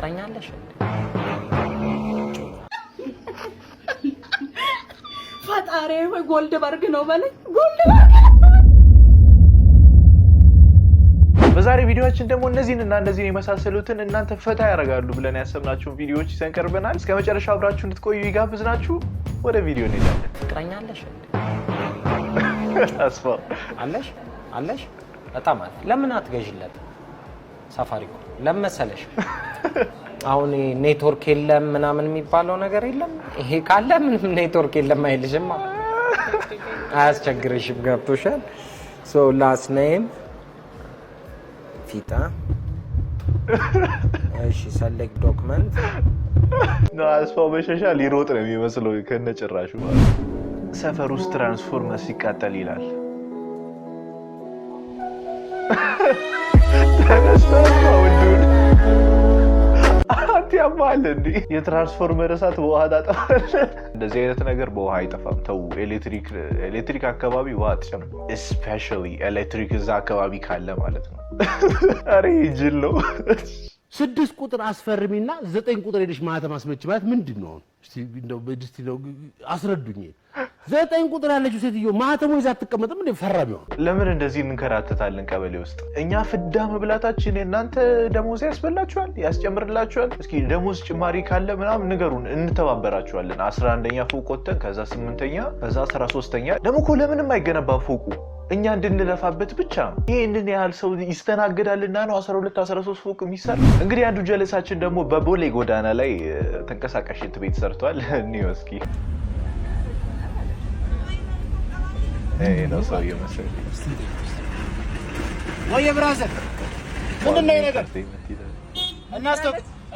ፍቅረኛ አለሽ እንዴ? ፈጣሪ ሆይ ጎልድበርግ ነው በለኝ፣ ጎልድበርግ። በዛሬ ቪዲዮአችን ደግሞ እነዚህን እና እነዚህን የመሳሰሉትን እናንተ ፈታ ያደርጋሉ ብለን ያሰብናቸውን ቪዲዮዎች ይዘን ቀርበናል። እስከ መጨረሻው አብራችሁ እንድትቆዩ ይጋብዝናችሁ። ወደ ቪዲዮ እንሄዳለን። ፍቅረኛ አለሽ እንዴ? አስፋው። አለሽ አለሽ። በጣም አለ። ለምን አትገዥለት ሳፋሪኮም? ለምን መሰለሽ? አሁን ይሄ ኔትወርክ የለም ምናምን የሚባለው ነገር የለም። ይሄ ካለ ምንም ኔትወርክ የለም አይልሽም፣ አያስቸግርሽም። ገብቶሻል? So last name ፊጣ። እሺ፣ select document። አስፋው መሸሻ ሊሮጥ ነው የሚመስለው ከነጭራሹ ማለት ነው። ሰፈር ውስጥ ትራንስፎርመር ሲቃጠል ይላል። ተነስተህ ወንዱን አንተ ያማል እንዴ? የትራንስፎርመር እሳት በውሃ ታጠፋለህ? እንደዚህ አይነት ነገር በውሃ አይጠፋም። ተው፣ ኤሌክትሪክ አካባቢ ውሃ አትጨምሩ። Especially ኤሌክትሪክ እዛ አካባቢ ካለ ማለት ነው። ኧረ ይህ ጅል ነው። 6 ቁጥር አስፈርሚና 9 ቁጥር ሄደሽ ማህተም አስመች ማለት ምንድን ነው? አሁን እስቲ እንደው እስቲ እንደው አስረዱኝ። 9 ቁጥር ያለችው ሴትዮ ማህተሙ ይዛ አትቀመጥም እንዴ? ፈራሚዋ። ለምን እንደዚህ እንንከራተታለን? ቀበሌ ውስጥ እኛ ፍዳ መብላታችን የእናንተ ደሞዝ ያስበላችኋል፣ ያስጨምርላችኋል። እስኪ ደሞዝ ጭማሪ ካለ ምናምን ንገሩን፣ እንተባበራችኋለን። 11ኛ ፎቅ ወጥተን ከዛ ስምንተኛ ከዛ 13ኛ። ደግሞ እኮ ለምንም አይገነባም ፎቁ፣ እኛ እንድንለፋበት ብቻ ነው። ይህንን ያህል ሰው ይስተናገዳልና ነው 12 13 ፎቅ የሚሰራ። እንግዲህ አንዱ ጀለሳችን ደግሞ በቦሌ ጎዳና ላይ ተንቀሳቃሽ ሽንት ቤት ሰርቷል። እንየው እስኪ። ይሄ ነው ሰውዬው መሰለኝ። ወይ brother፣ ምንድን ነው ይሄ ነገር?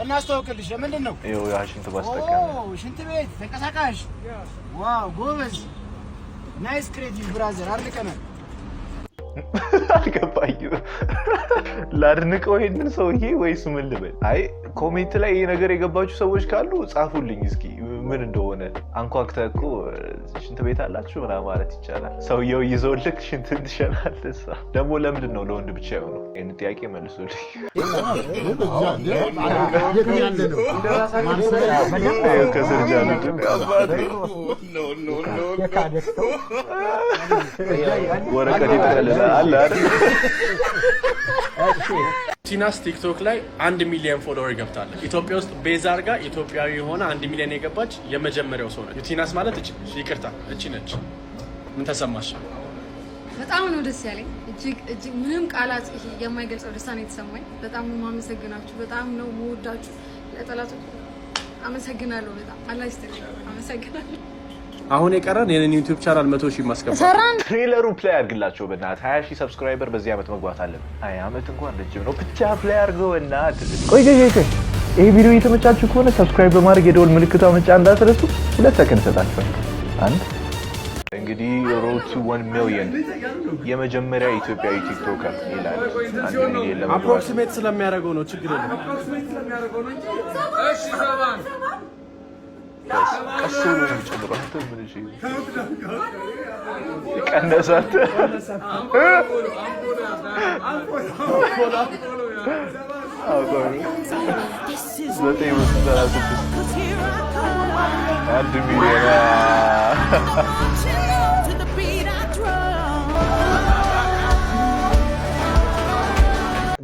እናስተዋውቅልሽ። ምንድን ነው? ይኸው ያ ሽንት ማስጠቀሚያ። ኦ፣ ሽንት ቤት ተንቀሳቃሽ። Wow ጎበዝ። Nice creative brother፣ አድንቀናል። አልገባኝም። ላድንቀው ይሄንን ሰውዬ ወይስ ምን ልበል? አይ፣ comment ላይ ይሄ ነገር የገባችሁ ሰዎች ካሉ ጻፉልኝ እስኪ ምን እንደሆነ። አንኳኩተህ እኮ ሽንት ቤት አላችሁ ምናምን ማለት ይቻላል። ሰውየው ይዞልክ ሽንትን ትሸናለህ። እሳ ደግሞ ለምንድን ነው ለወንድ ብቻ የሆነው? ይህን ጥያቄ መልሱልኝ። የት ያለ ነው? ይኸው ከስር ጃሉድ አባቴ ወረቀት ይጠቀልላል አለ አይደል? ቲናስ ቲክቶክ ላይ 1 ሚሊዮን follower ገብታለች። ኢትዮጵያ ውስጥ ቤዛ አርጋ ኢትዮጵያዊ የሆነ 1 ሚሊዮን የገባች የመጀመሪያው ሰው ነች። ቲናስ ማለት እቺ፣ ይቅርታ፣ እቺ ነች። ምን ተሰማሽ? በጣም ነው ደስ ያለኝ። እጅግ እጅግ ምንም ቃላት ይሄ የማይገልጸው ደስታ ነው የተሰማኝ። በጣም ነው የማመሰግናችሁ። በጣም ነው የምወዳችሁ። ለጠላቶች አመሰግናለሁ። በጣም አላህ ይስጥልኝ። አመሰግናለሁ። አሁን የቀረን የኔን ዩቲዩብ ቻናል 100,000 ማስገባት። ሰራን። Trailer ኡን play አድርግላቸው በእናትህ። 20 ሺህ subscriber በዚህ ዓመት መግባት አለብን። 20 ዓመት እንኳን ረጅም ነው። ብቻ play አድርገው በእናትህ። ቆይ ቆይ ቆይ፣ ይሄ ቪዲዮ እየተመቻችሁ ከሆነ subscribe በማድረግ የደወል ምልክቷ መጫን እንዳትረሱ። 2 ሰከንድ ሰጣችኋል። አንድ። እንግዲህ road to 1 million የመጀመሪያ ኢትዮጵያዊ TikToker ይላል። 1 ሚሊዮን ለመግባት Approximate ስለሚያደርገው ነው፣ ችግር የለም። ቀስ ብሎ ነው የሚጨምረው። አንተ ምን እሺ፣ ቀነሳት። 996፣ 1 ሚሊዮን።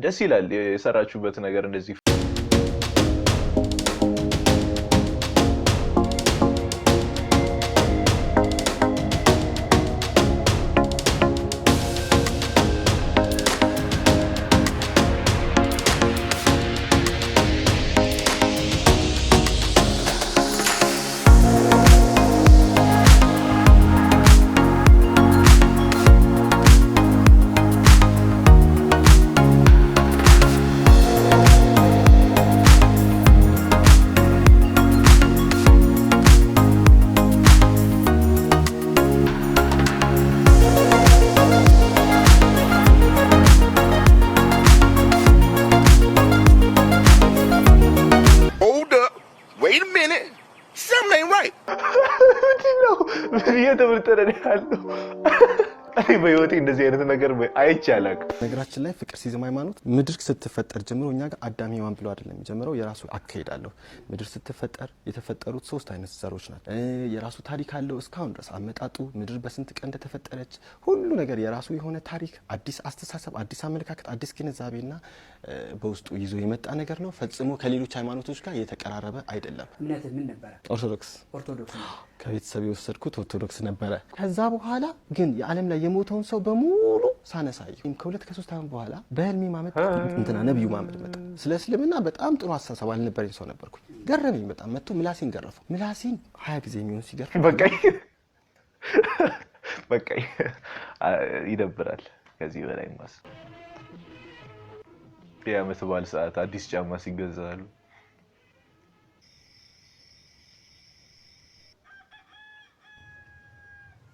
ደስ ይላል የሰራችሁበት ነገር እንደዚህ። Hold up. Wait a minute. Something ain't right. ምንድን ነው? ምን እየተፈጠረ ነው ያለው? እኔ በህይወቴ እንደዚህ አይነት ነገር አይቼ አላውቅም። ነገራችን ላይ ፍቅር ሲዝም ሃይማኖት ምድር ስትፈጠር ጀምሮ እኛ ጋር አዳም ሔዋን ብሎ አይደለም የሚጀምረው፣ የራሱ አካሄድ አለው። ምድር ስትፈጠር የተፈጠሩት ሶስት አይነት ዘሮች ናቸው። የራሱ ታሪክ አለው እስካሁን ድረስ አመጣጡ፣ ምድር በስንት ቀን እንደተፈጠረች ሁሉ ነገር የራሱ የሆነ ታሪክ፣ አዲስ አስተሳሰብ፣ አዲስ አመለካከት፣ አዲስ ግንዛቤና በውስጡ ይዞ የመጣ ነገር ነው። ፈጽሞ ከሌሎች ሃይማኖቶች ጋር የተቀራረበ አይደለም። እምነትህ ምን ነበረ? ኦርቶዶክስ። ኦርቶዶክስ ነው። ከቤተሰብ የወሰድኩት ኦርቶዶክስ ነበረ። ከዛ በኋላ ግን የዓለም ላይ የሞተውን ሰው በሙሉ ሳነሳየሁ ከ2 ከ3 ዓመት በኋላ በህልሜ ማመጣ እንትና ነቢዩ መሐመድ መጣ። ስለ እስልምና በጣም ጥሩ አስተሳሰብ አልነበረኝ ሰው ነበርኩኝ። ገረመኝ በጣም፣ መጥቶ ምላሴን ገረፈው። ምላሴን 20 ጊዜ የሚሆን ሲገርፍ በቃኝ በቃኝ፣ ይደብራል። ከዚህ በላይ ማስ የዓመት በዓል ሰዓት አዲስ ጫማ ሲገዛ አሉ።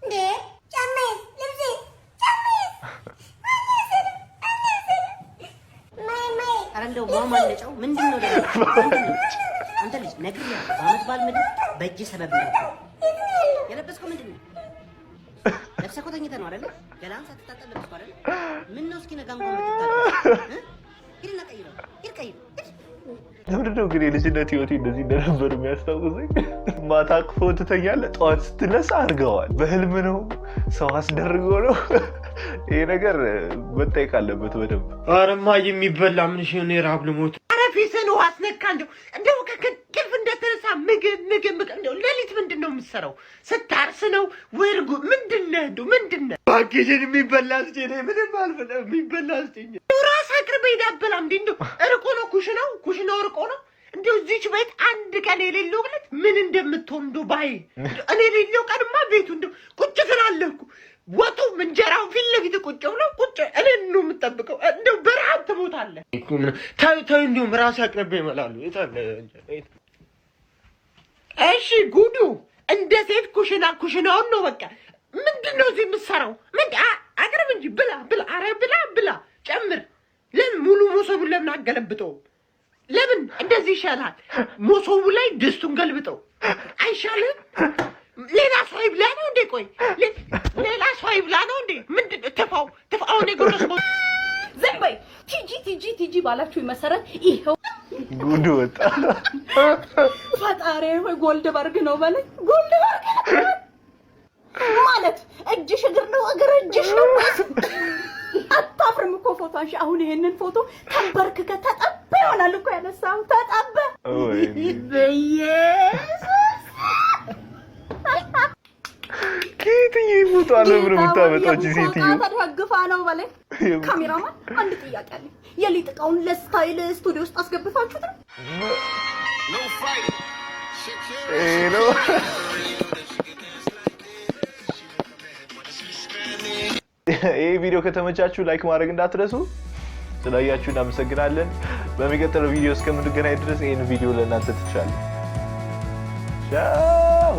እንዴ ጫማዬ፣ ልብሴ፣ ጫማዬ። ኧረ እንደው ማማለጫው ምንድን ነው ደግሞ? ምንድን ነው? አንተ ልጅ ነግሬሃለሁ። በዓመት በዓል ምድር በእጅ ሰበብ ነው። የለበስከው ምንድን ነው? ለብሰህ እኮ ተኝተህ ነው አይደለ? ገላህን ሳትታጠብ ለበስከው አይደለ? ምን ነው እስኪነጋ እንኳን ብትታጠብ እ? ሂድና ቀይረው። ሂድ ቀይረው። ሂድ። ለምንድን ነው ግን የልጅነት ህይወቴ እንደዚህ እንደነበር የሚያስታውሰኝ? ማታ አቅፎ ትተኛለህ፣ ጠዋት ስትነሳ አድርገዋል። በህልም ነው፣ ሰው አስደርጎ ነው። ይሄ ነገር መጠየቅ አለበት በደንብ። ኧረ እማዬ የሚበላ ምን እሺ፣ እኔ ረሀብ ልሞት። ኧረ ፊትህን ውሃ አስነካ። እንደው ከእንቅልፍ እንደተነሳ ምግብ ምግብ ምግብ። እንደው ሌሊት ምንድን ነው የምትሰራው? ስታርስ ነው ውርጉ? ምንድን ነህ? እንደው ምንድን ነህ? እባክሽን የሚበላ ስጪኝ፣ እኔ ምንም አልበላም። የሚበላ ስጪኝ። እንደው ራስህ አቅርበህ ሄደህ አትበላም እንዴ? እንደው እርቆ ነው ኩሽናው፣ ኩሽናው እርቆ ነው። እንደው እዚች ቤት አንድ ቀን የሌለው ዕለት ምን እንደምትሆን እንደው ባይ፣ እንደው እኔ የሌለው ቀንማ ቤቱ እንደው ቁጭ ትላለህ እኮ፣ ወጡም እንጀራው ፊት ለፊት ቁጭ ብሎ ቁጭ እኔን ነው የምጠብቀው። እንደው በረሃብ ትሞታለህ። ተይ ተይ፣ እንዲሁም ራሴ አቅርቤ ይበላሉ። የት አለ? እሺ ጉዱ እንደ ሴት ኩሽና ኩሽናውን ነው በቃ። ምንድን ነው እዚህ የምትሰራው? ምን አቅርብ እንጂ፣ ብላ ብላ፣ አረ ብላ ብላ፣ ጨምር። ለምን ሙሉ መሶቡን ለምን አገለብጠውም? ለምን እንደዚህ ይሻልሃል? መሶቡ ላይ ድስቱን ገልብጠው አይሻልህም? ሌላ ሰው ይብላ ነው እንዴ? ቆይ ሌላ ሰው ይብላ ነው እንዴ? ምንድን ትፋው ትፋው። አሁን የጎረስከው ዝም በይ። ቲጂ ቲጂ ቲጂ ባላችሁ መሰረት ይኸው ጉድ ወጣ። ፈጣሪ ሆይ ጎልድበርግ ነው በለኝ። ጎልድበርግ ነው ማለት እጅሽ እግር ነው፣ እግር እጅሽ ነው ወይስ? አታፍርም እኮ ፎቶ አንሺ። አሁን ይሄንን ፎቶ ተንበርክከ ተጠበ ይሆናል እኮ ያነሳው፣ ተጠበ በኢየሱስ። ከየትኛው ፎቶ አለ ብሎ የምታመጣው እቺ ሴትዮ? ተደግፋ ነው በለኝ። ካሜራማን አንድ ጥያቄ አለኝ። የሊጥ እቃውን ለ style ስቱዲዮ ውስጥ አስገብታችሁት ነው? ይሄ ነው። ይህ ቪዲዮ ከተመቻችሁ like ማድረግ እንዳትረሱ። ስላያችሁ እናመሰግናለን። በሚቀጥለው ቪዲዮ እስከምንገናኝ ድረስ ይህን ቪዲዮ ለእናንተ ትቻለሁ። ቻው።